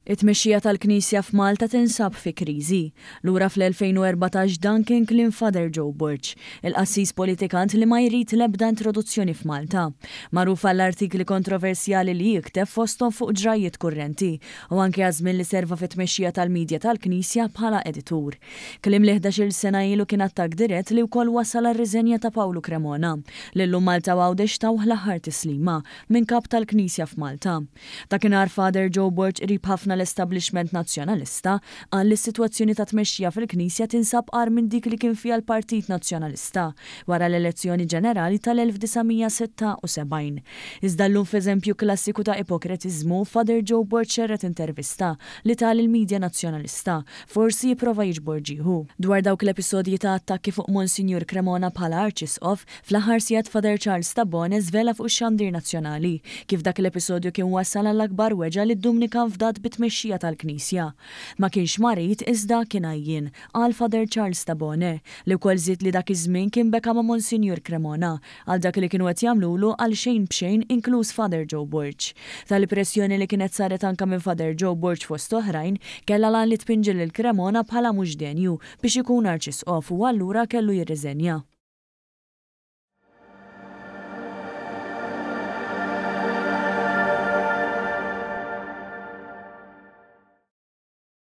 It-tmexxija tal-Knisja f'Malta tinsab fi kriżi. Lura fl-2014 dan kien kliem Father Joe Borg, il-qassis politikant li ma jrid l-ebda introduzzjoni f'Malta. Magħruf għall-artikli kontroversjali li jikteb fosthom fuq ġrajjiet kurrenti u anke għaż-żmien li serva fit-tmexxija tal-midja tal-Knisja bħala editur. Kliem li 11-il sena ilu kien attakk dirett li wkoll wassal għar-riżenja ta' Pawlu Cremona, li llum Malta u Għawdex tawh l-aħħar tislima minn Kap tal-Knisja f'Malta. Dakinhar Father Joe Borg qrib ħafna l-establishment Nazzjonalista qal li s-sitwazzjoni ta' tmexxija fil-Knisja tinsab agħar minn dik li kien fiha l-Partit Nazzjonalista wara l-elezzjoni ġenerali tal-1976. Iżda llum f'eżempju klassiku ta' ipokretiżmu, Father Joe Borg xerred intervista li ta lill-media Nazzjonalista, forsi jipprova jiġbor ġieħu. Dwar dawk l-episodji ta' attakki fuq Monsinjur Cremona bħala Arċisqof, Fl-aħħar sigħat Father Charles Tabone żvela fuq ix-xandir nazzjonali kif dak l-episodju kien wassal għall-akbar weġgħa li d-Dumnikan fdat bit-tmexxija tal-Knisja. Ma kienx marid iżda kien għajjien, qal Father Charles Tabone, li wkoll żied li dak iż-żmien kien beka ma' Monsinjur Cremona għal dak li kienu qed jagħmlulu għal xejn b'xejn inkluż Father Joe Borg. Tali pressjoni li kienet saret anke minn Father Joe Borg fost oħrajn kellha l-għan li tpinġi lil Cremona bħala mhux denju biex ikun Arċisqof u allura kellu jirriżenja.